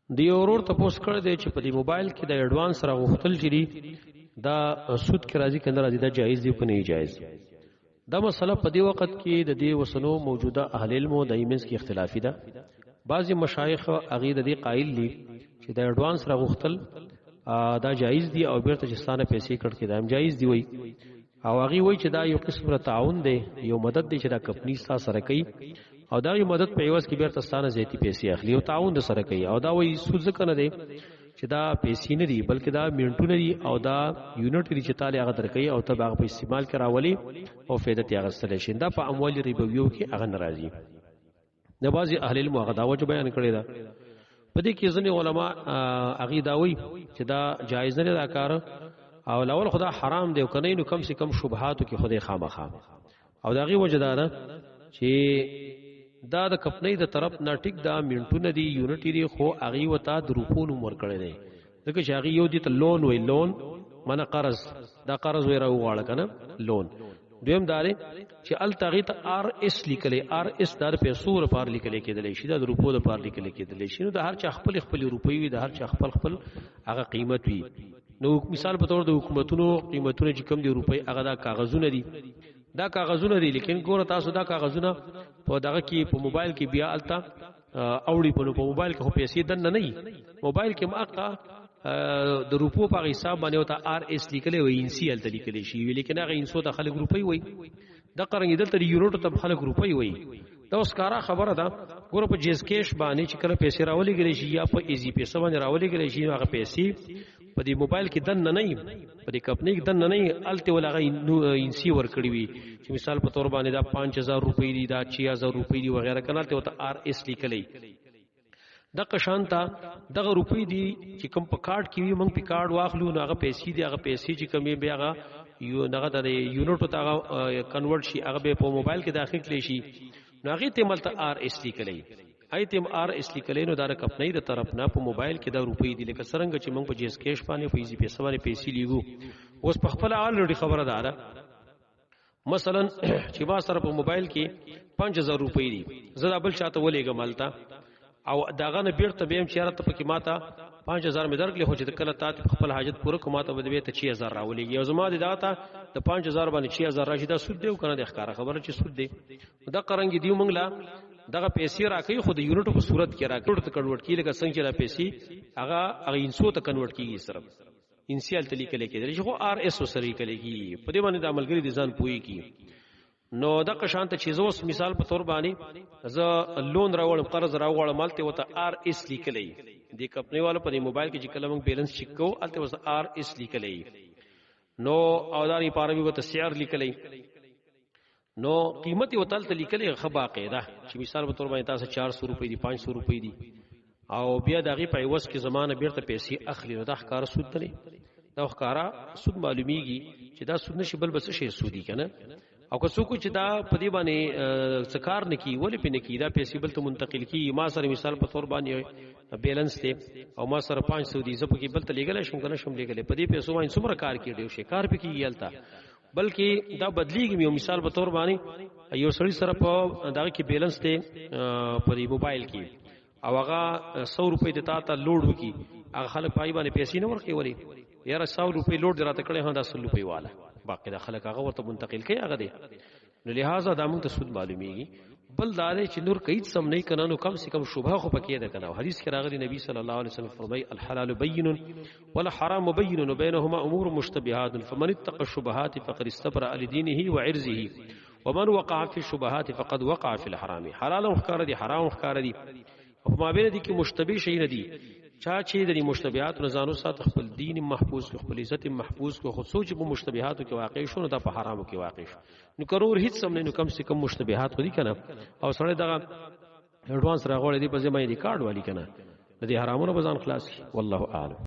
دی اورور ته پوس کړ دی چې په دې موبایل کې د اډوانس را غوښتل چې دي دا سود کې راځي کنه راځي، دا جایز دی کنه جایز؟ دا مسله په دې وخت کې د دې وسنو موجوده اهل علم او د ایمنس کې اختلافي ده. بعضی مشایخ هغه د دې قائل دي چې د اډوانس را غوښتل دا جایز دی او بیرته چې ستانه پیسې کړ کې دا هم جایز دی وای، او هغه وای چې دا یو قسم را تعاون دی، یو مدد دی چې دا کمپنی ستا سره کوي او دا یو مدد په عوض کې بیرته ستانه زیاتی پیسې اخلي او تعاون د سره کوي. او دا وای سود ځکه نه دی چې دا پیسې نه دي بلکې دا منټونه دي او دا یونټ دي چې تاله هغه درکوي او ته به هغه په استعمال کې راولي او فایده ترې اخیستلی شي. دا په اموال ربویو کې هغه نه راځي. د بعضې اهل علم هغه دا وجه بیان کړې ده. په دې کې ځینې علما هغې دا وایي چې دا جایز نه دی دا کار، او لاول خدا حرام دی او که نه نو کم سې کم شبهاتو کې خدای خامخا. او د هغې وجه دا ده چې دا د کمپنۍ د طرف نه ټیک دا منټونه دي یونټ دي، خو هغې ورته د روپو نوم ورکړی دی، ځکه چې هغې یو دي ته لون وایي، لون معنی قرض، دا قرض وایي راوغواړه که نه لون. دویم دا دی چې هلته هغې ته آر اس لیکلی، آر اس دا د پیسو لپاره لیکلی کېدلی شي، دا د روپو لپاره لیکلی کېدلی شي. نو د هر چا خپلې خپلې روپۍ وي، د هر چا خپل خپل هغه قیمت وي. نو مثال په تور د حکومتونو قیمتونه چې کوم دي روپۍ هغه دا کاغذونه دي، دا کاغذونه دي، لیکن ګوره تاسو دا کاغذونه په دغه کې په موبایل کې بیا هلته اوړي، په موبایل کې خو پیسې دننه نه وي، موبایل کې ماقه د روپو په حساب باندې ورته آر اس لیکلی وي، ان سی هلته لیکلی شي، لیکن هغه انسو ته خلک روپۍ وایي. دغه رنګ دلته د یونټو ته خلک روپۍ وایي. دا اوس ښکاره خبره ده. ګوره په جیز کیش باندې چې کله پیسې راولېږلی شي یا په ایزي پیسې باندې راولېږلی شي، هغه پیسې په دې موبایل کې دننه نه وي، په دې کمپنۍ کې دننه نه وي، هلته ول هغه ان سی ورکړي وي چې مثال په تور باندې دا 5000 روپۍ دي، دا 6000 روپۍ دي وغیره، که نه هلته ورته آر اس لیکلی. دغه شان ته دغه روپۍ دي چې کوم په کارت کې وي، موږ په کارت واخلو نو هغه پیسې دي، هغه پیسې چې کوم بیا هغه یو دغه د یونټو ته هغه کنورټ شي، هغه به په موبایل کې داخل کړی شي، نو هغې ته هم هلته آر اس لیکلی، هغې ته هم آر اس لیکلی. نو دا د کمپنۍ د طرف نه په موبایل کې دا روپۍ دي، لکه څرنګه چې موږ په جیز کیش باندې په ایزي پیسې باندې پیسې لیږو. اوس په خپله الریډي خبره ده ده، مثلا چې ما سره په موبایل کې 5000 روپۍ دي، زه دا بل چاته ولېږم هلته، او داغه نه بیرته بیا هم چې یاره ته پکې ما ته 5000 مې درکړې، خو چې کله تا ته خپل حاجت پوره کړو ما ته به دې بیرته 6000 راولېږي، او زما دې دغه ته د 5000 باندې 6000 راشي، دا سود دی او که نه دی؟ ښکاره خبره چې سود دی. دغه رنګ دیو موږ له دغه پیسې راکوي، خو د یونټو په صورت کې راکوي، ته کنورټ کېږي، لکه څنګه چې دا پیسې هغه انسو ته کنورټ کېږي، صرف انسی هلته لیکل کېدلی شي، خو آر اس ورسره لیکل کېږي. په دې باندې دا ملګري د ځان پوهېږي کړي. نو دغه شان ته چې زه اوس مثال په تور باندې زه لون راوړم، قرض راوړم، هلته ورته آر اس لیکلی دې کمپنۍ والو په دې موبایل کې چې کله موږ بیلنس چک کوو هلته ورته آر اس لیکلی، نو او دا یې په عربي ورته سعر لیکلی، نو قیمت یې ورته هلته لیکلی ښه باقاعده چې مثال په تور باندې تاسو 400 روپۍ دي، 500 روپۍ دي، او بیا د هغې په عوض کې زما نه بېرته پیسې اخلي، نو دا ښکاره سود نه دی، دا ښکاره سود معلومیږي چې دا سود نشي بل به څه شی سودي که نه. او که څوک چې دا په دې باندې څه کار نه کوي، ولې پرې نه کوي، دا پیسې بل ته منتقل کېږي. ما سره مثال په تور باندې بیلنس دی او ما سره 500 دي، زه پکې بل ته لېږلی شم که نه شم لېږلی، په دې پیسو باندې څومره کار کېږي، ډېر شی کار پې کېږي هلته، بلکې دا بدلیږي. یو مثال په تور باندې یو سړي سره په دغه کې بیلنس دی په دې موبایل کې، او هغه 100 روپۍ د تا ته لوډ وکړي، هغه خلک په هغې باندې پیسې نه ورکوي، ولې یاره 100 روپۍ لوډ دې راته کړی، ها دا 100 روپۍ واله، باقي دا خلک هغه ورته منتقل کوي هغه دی. نو لهذا دا موږ ته سود معلومیږي. بل دا دی چې نور که هیڅ هم نه که نه، نو کم سې کم شبهه خو پکې ده که نه. حدیث کې راغلي نبی صلی الله علیه وسلم فرمایي الحلال بین والحرام بین بینهما امور مشتبهات فمن اتقى الشبهات فقد استبرأ لدينه وعرضه ومن وقع في الشبهات فقد وقع في الحرام. حلال هم ښکاره دي، حرام هم ښکاره دي، او په مابین دي کې مشتبه شي نه دي. چا چې د دې مشتبهاتو نه ځان وساته، خپل دین محفوظ کړي، خپل عزت محفوظ کړي، خو څوک چې په مشتبهاتو کې واقع شو نو دا په حرامو کې واقع شو. نو که نور هیڅ هم نه، نو کم سې کم مشتبهات خو دي که نه. او سړی دغه اډوانس راغوړی دی په ذمه یې دي کارډ والي که نه، د دې حرامونو به ځان خلاص کړي. والله اعلم.